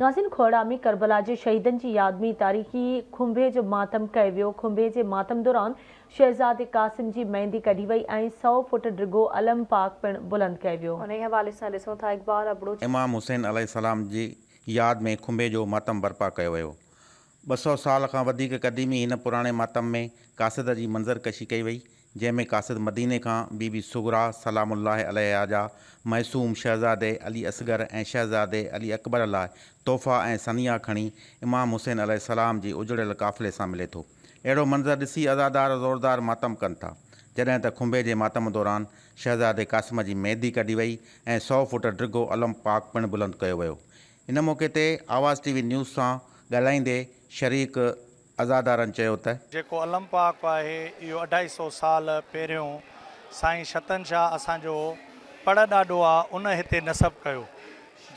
ناظرين کوڙا ۾ ڪربلا جي شهيدن جي ياد ۾ تاريخي کنڀي جو ماتم ڪيو ويو، کنڀي جي ماتم دوران شهزادي قاسم جي ميندي ڪڍي وئي ۽ سئو فوٽ ڊگهو علم پاڪ پڻ بلند ڪيو ويو. انهي حوالي سان ڏسون ٿا اقبال ابڙو. امام حسين عليه السلام جي ياد ۾ کنڀي جو ماتم برپا ڪيو ويو. 200 سال کان وڌيڪ قديمي هن پراڻي ماتم ۾ قاصد جي منظر ڪشي ڪئي وئي، جنهن ۾ قاصد مديني کان بي بي صغريٰ سلام الله عليها جا معصوم شهزادي علي اصغر ۽ شهزادي علي اڪبر لاء تحفا ۽ سنيها کڻي امام حسين عليه السلام جي اجڙيل قافلي سان ملي ٿو. اهڙو منظر ڏسي عزادار زوردار ماتم ڪن ٿا. جڏهن ته کنڀي جي ماتم دوران شهزادي قاسم جي ميندي ڪڍي وئي ۽ سئو فوٽ ڊگهو علم پاڪ پڻ بلند ڪيو ويو. ان موقعي تي آواز ٽي وي نيوز سان ڳالهائيندي شريڪ عزادارن چيو ته. جيڪو علم پاڪ آهي اهو اڍائي سئو سال پهريون سائين شتن شاهه اسان جو پڙ ڏاڏو آ ان هتي نصب ڪيو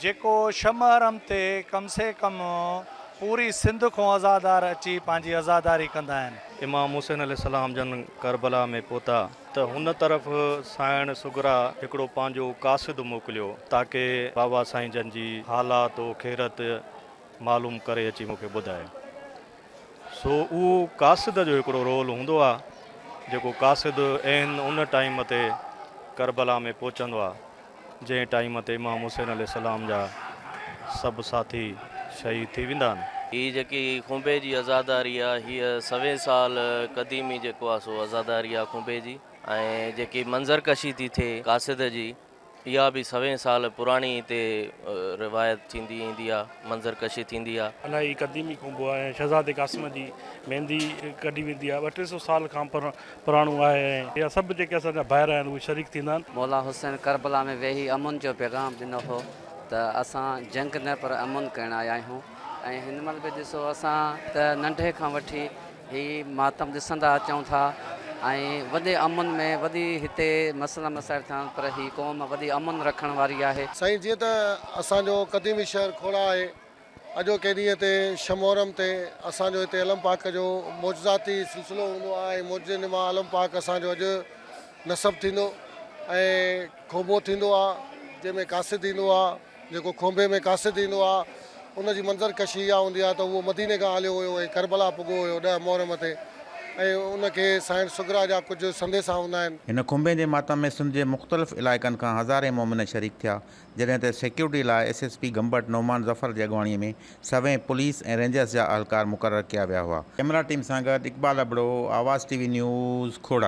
جيڪو ڇهه محرم تي ڪم سي ڪم پوري سنڌ کون عزادار اچي پنهنجي عزاداري ڪندا آهن. امام حسين عليه السلام جن ڪربلا ۾ پهتا ته هن طرف سائڻ صغريٰ هڪڙو پنهنجو قاصد موڪليو تاڪه بابا سائين جن جي حالات و خيرت معلوم ڪري اچي مون کي ٻڌائي. سو اهو قاصد جو هڪڙو رول هوندو آ جيڪو قاصد عين ان ٽائيم تي ڪربلا ۾ پهچندو آ جنهن ٽائيم تي امام حسين عليه السلام جا سڀ ساٿي شهيد ٿي ويندا آهن. هي جيڪي کنڀي جي عزاداري آ هيء سوين سال قديمي جيڪو آ سو عزاداري آ کنڀي جي ۽ جيڪي منظر ڪشي ٿي ٿئي قاصد جي اها به سوين سال پراڻي هتي روايت ٿيندي ايندي آ، منظر ڪشي ٿيندي آ. الاهي قديمي ڪنبو آهي ۽ شهزادي قاسم جي ميندي ڪڍي ويندي آهي، ٻه ٽي سئو سال کان پراڻو آهي ۽ اها سڀ جيڪي اسان جا ڀائر آهن اهي شريڪ ٿيندا آهن. مولا حسين ڪربلا ۾ ويهي امن جو پيغام ڏنو هو ته اسان جنگ نه پر امن ڪرڻ آيا آهيون ۽ هن مهل به ڏسو اسان ته ننڍي کان وٺي هي ماتم ڏسندا اچون ٿا ۽ وڏي امن ۾ وڏي هتي مسئلا مسائل ٿيا آهن پر هي قوم وڏي امن رکڻ واري آهي. سائين جيئن ته اسان جو قديمي شهر کوڙا آهي اڄوڪي ڏينهن تي ڇهه محرم تي اسان جو هتي علم پاڪ جو معجزاتي سلسلو هوندو آهي ۽ معجزي نما علم پاڪ اسان جو اڄ نصب ٿيندو ۽ کوٻو ٿيندو آهي جنهن ۾ قاصد ايندو آهي. جيڪو کونڀي ۾ قاصد ايندو آ ان جي منظر ڪشي اها هوندي آ ته اهو مديني کان هليو هيو ۽ ڪربلا پڳو هيو ڏهه محرم تي ۽ ان کي سائڻ صغريٰ جا ڪجهه سنديسا هوندا آهن. هن کنڀي جي ماتم ۾ سنڌ جي مختلف علائقن کان هزارين مومن شريڪ ٿيا، جڏهن ته سيڪيورٽي لاء S S P Gambat Noman Zafar جي اڳواڻي ۾ سوين پوليس ۽ رينجرز جا اهلڪار مقرر ڪيا ويا هئا. ڪئميرا ٽيم سان گڏ Iqbal Abro, Awaz T V news, Khora.